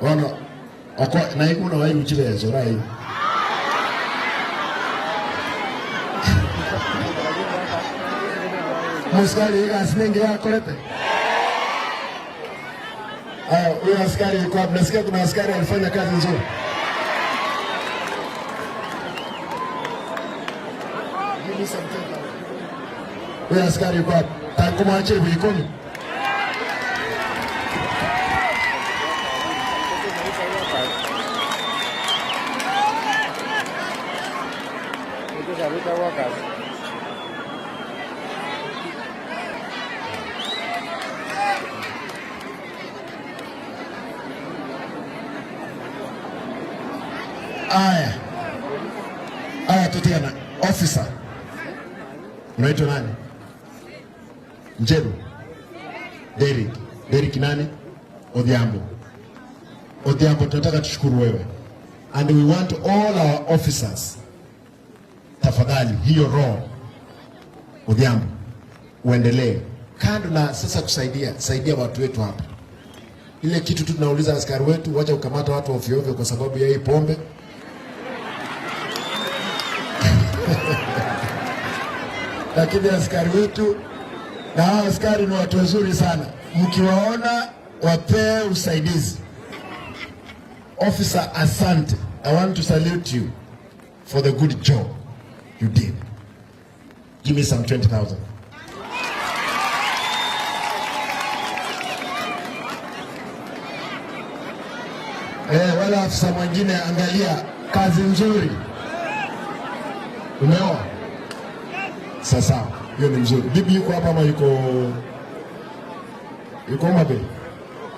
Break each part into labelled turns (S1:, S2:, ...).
S1: Bono oko naigwe buna waigwe chibenso oraigwe. Mosikari egasi nenge akorete. Aya, huyo askari yuko wapi? Nasikia kuna askari alifanya kazi nzuri. Huyo askari yuko wapi? Takumwachie kuikoni. Aya, aya, tutiana officer, unaitwa nani? Njeru Derek. Derek nani? Odhiambo. Odhiambo, tunataka tushukuru wewe and we want all our officers, tafadhali hiyo roho Odhiambo uendelee kando na sasa kusaidia saidia watu wetu hapa. Ile kitu tu tunauliza askari wetu, wacha kukamata watu ovyo ovyo kwa sababu ya hii pombe. Lakini askari wetu na hao askari ni watu wazuri sana, mkiwaona wapee usaidizi. Officer, asante. I want to salute you for the good job you did. Give me some 20,000. Eh, wala afisa mwingine angalia kazi nzuri. Umeoa? Sasa hiyo ni mzuri. Bibi yuko hapa ama yuko Mwembe?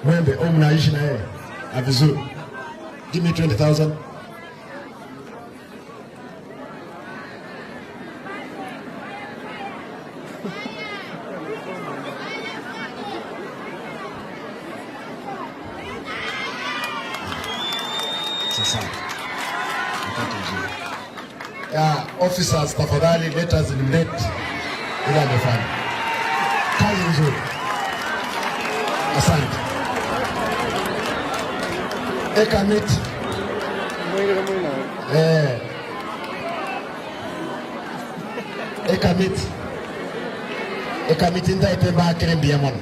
S1: Mwembe, au mnaishi na yeye? Ah, vizuri. Give me 20,000. Sasa wakati mzuri. Yeah, officers tafadhali let us eliminate ile amefanya kazi nzuri. Asante. Eka miti. Eh. Eka miti. Eka miti ntaite mbakire mbuya mono.